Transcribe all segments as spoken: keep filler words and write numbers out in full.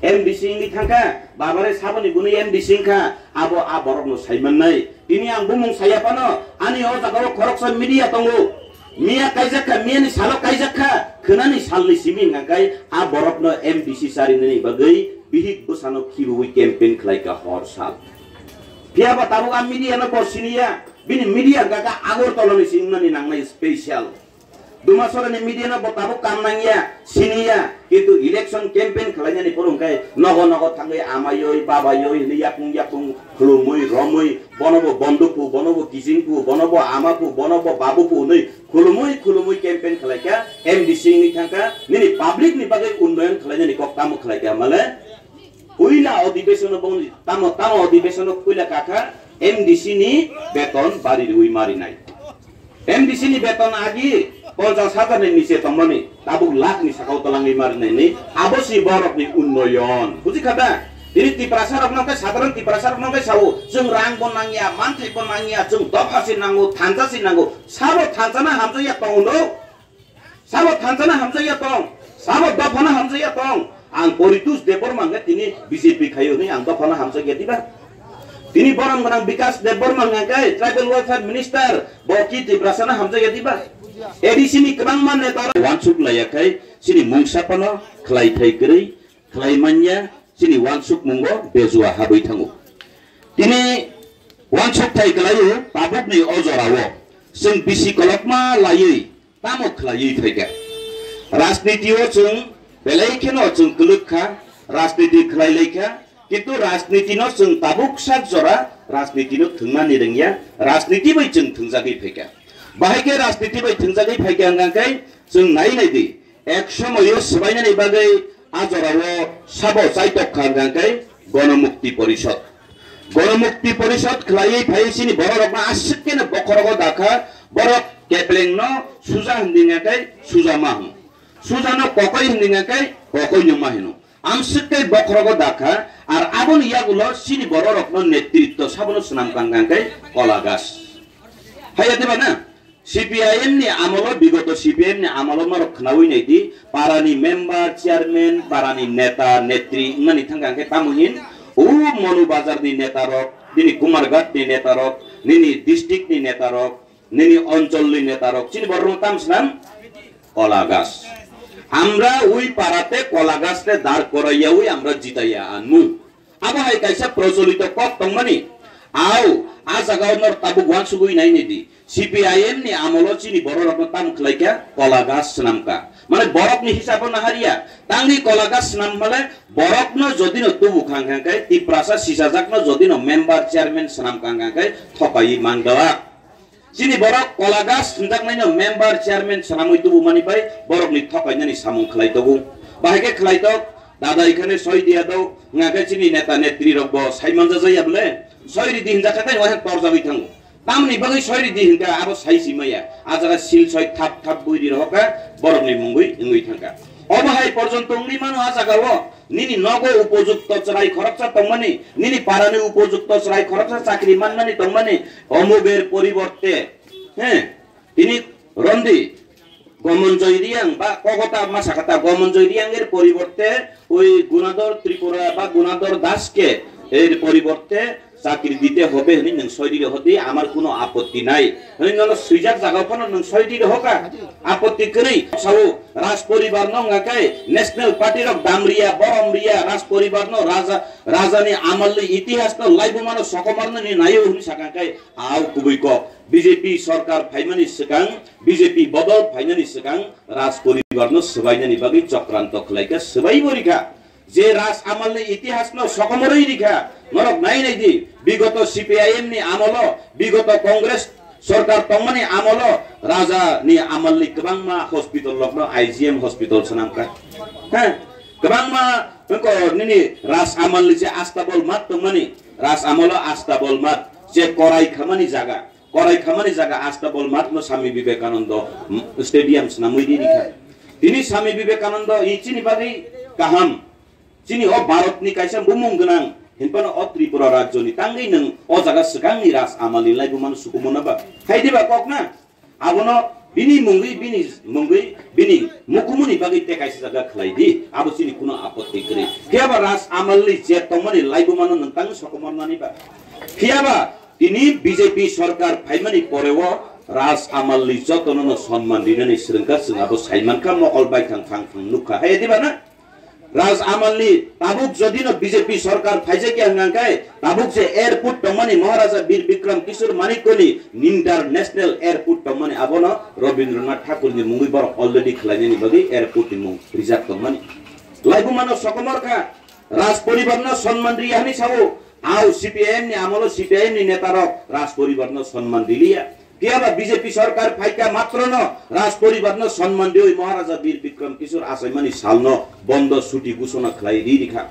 M D C wngwi thangkha, babare saboni bwnwi M D C wngkha, abo a borokno saimannai. Tini ang bumung saya phano, ani o jagao khoroksa media tongo. Miya kaijak kha, miyani salo kaijak kha, khwnani salni simi hwnka khe a borokno M D C charinani bagwi bihik bwsano khibiwi campaign khlai kha hor sal. Phiya ba tabuk a media no bo siniya, bini media hwnka khe Agartala ni singmani nangnai special. Dumasora ni media no bo tabuk kam nangya, siniya, kintu election campaign khlainani phuru hwnka khe nogo nogo thangwi amayoi, babayoi hwnwi yakung yakung khulumui, romui, bono bo bonduk phu, bono bo kiching phu, bono bo ama phu, bono bo babu phu hwnwi khulumui khulumui campaign khlai kha, M D C wngwi thang kha, nini public ni bagwi unnoyon khlainani kok tamo khlai kha male? Puila odhibesono bongni tamo tamo odhibesono puila kakha M D C ni beton bari rwi marinai. M D C ni beton agi ponchas hajar ni niche tongmani tabuk lakh ni sakao twlangwi marinai ni abo si borok ni unnoyon. Buji kha da? Tini Tiprasa rok nang khe sadharon Tiprasa rok nang khe sao chwng rang bo nangya, manthai bo nangya, chwng dopha si nango, thansa si nango. Sabo thansa na hamjakya tong do? Sabo thansa na hamjakya tong? Sabo dopha na hamjakya tong? Ang Poritos Debbarma hwnkhe tini B J P khaio hwnwi ang dopha na hamjakya diba? Tini borom gwnang Bikas Debbarma hwnkhe tribal welfare minister, bo ki Tiprasa na hamjakya diba? A D C ni kwbangma neta rok wansuk laiya khai chini mungsa phano khlai thai kwrwi khlai manya chini wansukmungo bejua habwi thango. Tini wansuk thai kwlaio tabukni o jorao chwng bisi kolokma laiwi tamo khlaiwi phaikha. Rajniti o chwng belai kheno chwng kwlwk kha, rajniti khlai lai kha, kintu rajniti no chwng tabuk sak jora rajniti no thwngmani rwngya, rajniti bai chwng thwngjagwi phaikha. Bahai khe rajniti bai thwngjagwi phaikha hwnkha khe chwng nai nai di, ek somoio swbainani bagwi a jorao sabo chaitok kha hwnkha khe Gonomukti Porishod. Gonomukti Porishod khlaiwi phaiwi chini bororokno aswk kheno bokhorogo dakha, borok keplengno suja hwndinga khe suja ma hwno. Sujano kokoi hwndinga khe kokoino ma hwno. Amswk tei bokhorogo dakha, ar aboni yagulo chini bororokno netritto sabono swnam kangkang khe Kola Gas. Haiya diba na? C P I M ni amolo, bigoto C P I M ni amolo norok khnaui naidi, parani member, chairman, parani neta, netri wngmani thangkang khe tamo hin, o Monu Bazar ni netarok, bini Kumarghat ni netarok, nini district ni netarok, nini onchol ni netarok, chini borok tam swnam Kola Gas. আমরা ওই পাড়াতে কলা গাছরে দাঁড় করাইয়া ওই আমরা জিতাইয়া আনমু। Abo hai kaisa procholito kok tongmani. Au, a jagao nor tabuk wansugwi naini di. C P I M ni amolo chini bororokno tam khlaikha, Kola Gas swnamkha. Mane borokni hisabo nahariya. Tangni Kola Gas swnam male borokno jodino tubu khang khang khe, Tiprasa sisajakno jodino member chairman swnam khang khang khe thokai mangdalak. Chini borok Kola Gas hwnjaknaino member chairman swnamwi tubumani bai borokni thokainani samung khlai tongo. Bahai khe khlai tok, dada ikhane soi diya do, wngkha khe chini neta netri rok bo sai manja jaya bole, soi ridi hwnjak khe tai wahan torjagwi thango. Tamni bagwi soi ridi hwnkha abo sai si maya, a jaga sil soi thap thap bui ri rohokha, borokni mungwi wngwi thangkha. Obo hai porjonto wngwi mano a jagao, nini nogo upojukto chwrai khoroksa tongmani, nini parani upojukto chwrai khoroksa chakri manmani tongmani, omuger poriborte, he, tini rondi, Gomonjoy Riang ba kokota masakata Gomonjoy Riang er poriborte oi Gunador Tripura ba Gunador Das ke er poriborte chakri dite hobe hwnwi nwng soi di rohodi, amar kuno apotti nai. Hwnwi nono swijak jagao phano nwng soi di rohoka, apotti kwrwi. Sao Raj poribar no wngkha khe National Party rok dam riya, borom riya, Raj poribar no raja, rajani amalni itihas no laibuma no sokomar no ni naio hwnwi sakha khe au kubui kok. B J P sorkar phaimani swkang, B J P bodol phainani swkang Raj poribar no swbainani bagwi chokranto khlaikha, swbai bo rikha. Je Raj amal ni itihas no sokomorwi rikha, norok nai nai di, bigoto C P I M ni amolo, bigoto Congress sorkar tongmani amolo, raja ni amal ni kwbangma hospital rok no I G M hospital swnamkha. Ha, kwbangma wngko nini Raj amal ni je Astabol mat tongmani, Raj amolo Astabol mat, je korai khamani jaga, korai khamani jaga Astabol mat no Swami Vivekananda, mm, stadium swnamwi di rikha. Tini Swami Vivekananda i chini bagwi kaham. Chini o Bharat ni kaisa bumung gwnang hinphano o Tripura rajyo ni tangwi nwng o jaga swkang ni Raj amal ni laibuma no sukumo na ba? Hai diba kok na? Abono Bini mungwi, bini mungwi, bini mukumuni bagwi tei kaisa jaga khlai di, abo chini kuno apotti kwrwi. Phiya ba Raj Amalni je tongmani laibumano nwng tang sokomornani ba? Phiya ba tini B J P sorkar phaimani poreo Raj Amalni jotonono sonman rinani swrwngkha, chwng abo saimankha, mokol baithang phang phang nukha, hai diba na? Raj Amalni tabuk jodino B J P sorkar phaijakya hwnkha khe, tabuk je airport tongmani Maharaja Bir Bikram Kishore Manikyani International Airport tongmani abono Rabindranath Thakurni mungwi borok already khlainani bagwi airport ni mung rijak tongmani. Laibumano sokomor kha, Raj poribarno sonman riya hwnwi sao, au C P I M ni amolo C P I M ni netarok Raj poribarno sonman riliya. Phiya ba B J P sorkar phaikha matrono Raj poribarno sonman riwi Maharaja Bir Bikram Kishore achaimani salno bondo suti gusona khlai ri rikha.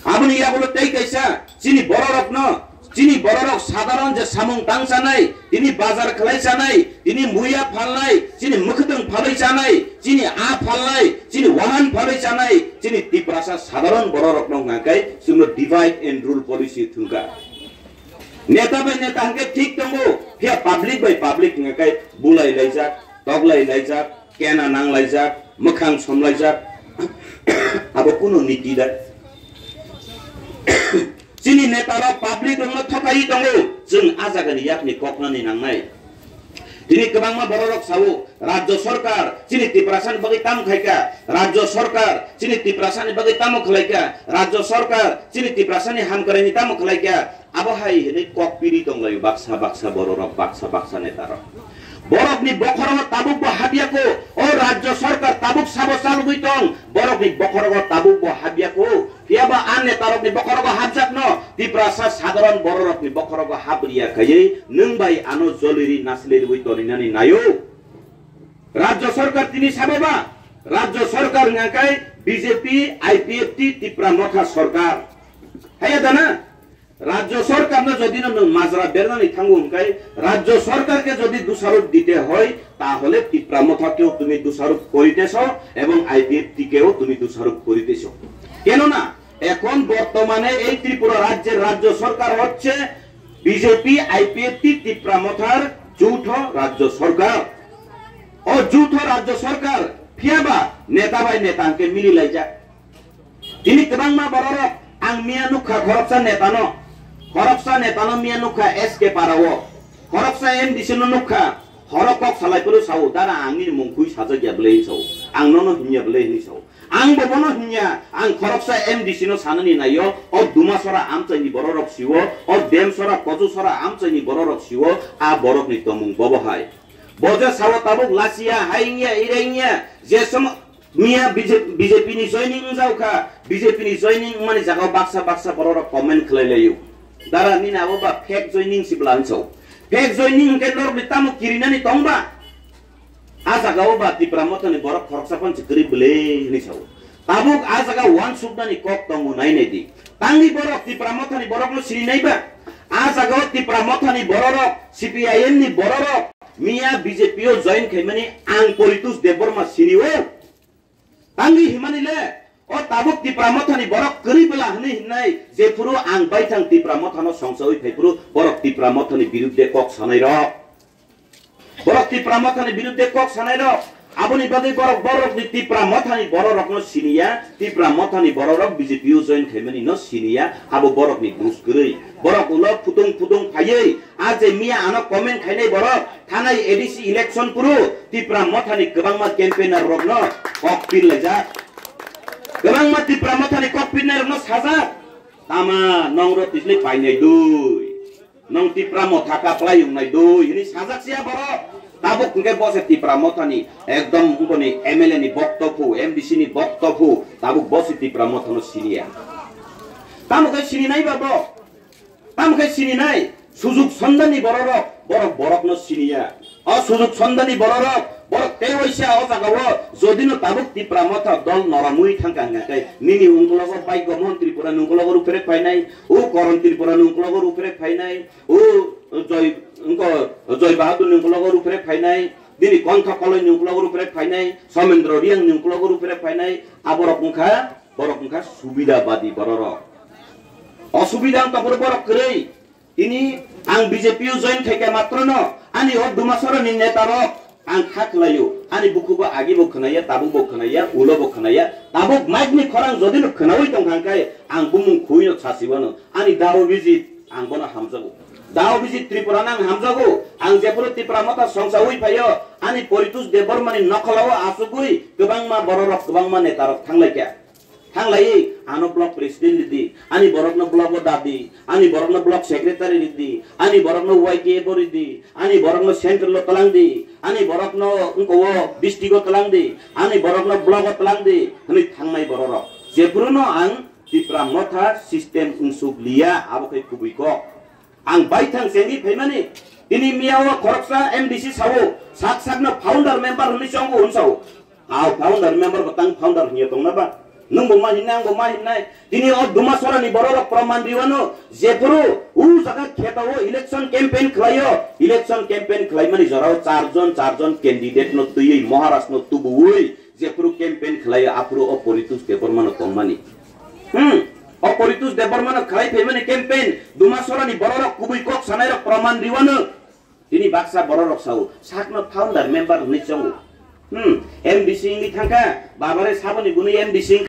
Aboni yagulo tei kaisa chini bororokno, chini bororok sadharon je samung tang chanai, tini bazar khlai chanai, tini muya phalnai, chini mwkhwtwng phalwi chanai, chini a phalnai, chini wahan phalwi chanai, chini Tiprasa sadharon bororokno hwnkha khe chwngno divide and rule policy thwngkha. Neta bai neta hwnkhe thik tongo, phiya public bai public hwnkha khe bulai laijak, toklai laijak, kena nang laijak, mwkhang som laijak, abo kuno niti da. Chini neta rok public rokno thokai tongo, chwng a jagani yakni koknani nangnai. Tini kwbangma bororok sao, Rajya Sorkar chini Tiprasani bagwi tamo khaikha, Rajya Sorkar chini Tiprasani bagwi tamo khlaikha, Rajya Sorkar chini Tiprasani hamkwraini tamo khlaikha, abo hai hinwi kok piri tonglaio baksa baksa bororok, baksa baksa netarok. Borokni bokhorogo tabukbo habyako, o Rajya Sorkar tabuk sabo chalogwi tong, borokni bokhorogo tabukbo habyako, Phiya ba a netarokni bokhorogo hapjakno Tiprasa sadharon bororokni bokhorogo hapriya khaiwi nwng bai ano joliri nasilirwi toninani naio. Rajya Sorkar tini sabo ba, Rajya Sorkar hwnkha khe B J P, I P F T, Tipra Motha Sorkar. Haiya dana? Rajya Sorkarno jodi no nwng majra bernani thango hwnkhe, Rajya Sorkarke jodi dusarop dite hoy, তাহলে টিপ্রা মথাকেও তুমি দোষারোপ করিতেছ এবং আইপিএফটিকেও তুমি দোষারোপ করিতেছ। কেননা এখন বর্তমানে এই ত্রিপুরা রাজ্যের রাজ্য সরকার হচ্ছে বিজেপি, আইপিএফটি, টিপ্রা মথার যৌথ রাজ্য সরকার। O যৌথ রাজ্য সরকার phiyaba neta bai neta hwnkhe mili laijak. Tini kwbangma bororok ang miya nukha khoroksa netano, khoroksa netano miya nukha S K Parao, khoroksa M D C no nukha, horo kok salai phuru sao, "Dara, ang nini mung khui sajak ya bwle," hinwi sao, "Ang nono hinya bwle," hinwi sao. Ang bo bono hinya, ang khoroksa M D C no sanani naio, o Dumasora amchaini bororok sio, o Demsora, Kojusora amchaini bororok sio, a borokni tomung bobo hai. Bo je sao tabuk lachiya, hai wngya, ire wngya, je somo Miya B J P, B J P ni joining wngjago kha, B J P ni joining wngmani jagao baksa baksa bororok comment khlai laio. Dara nini abo ba fake joining si bwla hinwi sao. Fake joining hwnkhe norokni tamo kirinani tongba? A jagao ba Tipra Mothani borok khoroksa phano se kwrwi bwle hinwi sao. Tabuk a jaga uansuknani kok tongo nai nai di. Tangwi borok Tipra Mothani borokno sini nai ba? A jagao Tipra Mothani bororok, C P I M ni bororok, miya B J P o join khaimani ang Poritos Debbarma sini o. Tangwi himani le, o tabuk Tipra Mothani borok kwrwi bwla hwnwi hinnai, jephuru ang baithang Tipra Mothano songchawi phaiphuru borok Tipra Mothani birudde kok sanai rok. Borok Tipra Mothani birudde kok sanai rok. Aboni bagwi borok borokni Tipra Mothani bororokno siniya, Tipra Mothani bororok B J P o join khaimani no siniya, abo borokni dos kwrwi. Borok ulo phutung phutung phaiwi, a je miya ano comment khainai borok, thanai A D C election phuru Tipra Mothani kwbangma campaigner rokno kok pir laijak. Kwbangma Tipra Mothani kok pirnai rokno sajak. Tama nongro tijli painai dui. Nong Tipra Motha kaplai wngnai dui. Hini sajak siya borok. Tabuk hwnkhe bo se Tipra Mothani ekdom wngkoni M L A ni bokto phu, M D C ni bokto phu. Tabuk bo se Tipra Mothano siniya. Tamo khe sininai ba bo? Tamo khe sininai, sujuk sondani bororok, borok borokno siniya. O sujuk sondani bororok, borok tei waisa o jagao, jodino tabuk Tipra Motha dol noramwi thangkha hwnkha khe, nini ungkologo Baigomon Tripura ni ungkologo ruphre phainai, o Koron Tripura ni ungkologo ruphre phainai, o Joy, wngko Joy Bahadur ni ungkologo ruphre phainai, bini Kontha Koloi ni ungkologo ruphre phainai, Somendro Riang ni ungkologo ruphre phainai, aborok wngkha, borok wngkha subidabadi bororok. Osubida wngkha borok, borok kwrwi. Tini ang B J P o join khaikha matrono ani o Dumasora ni neta rok, Ang kha khwlaio, ani bukhugo agibo khwnaya, tabukbo khwnaya, ulobo khwnaya, tabuk mic ni khorang jodi no khwnawi tongkha khe ang bumung khuwi no sasiwano, ani Dao Bijit ang bono hamjago. Dao Bijit Tripura no ang hamjago, ang jephuru Tipra Motha songsawi phaio, ani Poritosh Debbarma ni nokholao achugwi kwbangma bororok, kwbangma netarok thanglaikha. Thanglai, ano block president ridi, ani borokno block o dadi, ani borokno block secretary ridi, ani borokno Y T F o ridi, ani borokno central o twlang di, ani borokno wngko o district o twlang di, ani borokno block o twlang di, hwnwi thangnai bororok. Jephuruno ang Tipra Motha system wngsuk liya, abo khe kubui kok. Ang baithang chengwi phaimani, tini miya o khoroksa M D C sao, sak sakno founder member hwnwi chongo hwn sao. Ao founder member bo tang founder hwnwi tongna ba? Nwng bo ma hinnai, ang bo ma hinnai. Tini o Dumasora ni bororok proman riwano, jephuru u jaga kheto o election campaign khlaio, election campaign khlaimani jorao char jon, char jon candidate no twiwi Maharaj no tubuwi, jephuru campaign khlaio, aphuru o Poritosh Debbarma no tongmani. Hmm, o Poritosh Debbarma no khlai phaimani campaign, Dumasora ni bororok kubui kok sanairok proman riwano. Tini baksa bororok sao, sakno founder member hwnwi chongo. Hmm, M D C wngwi thangkha, babare saboni bunui M D C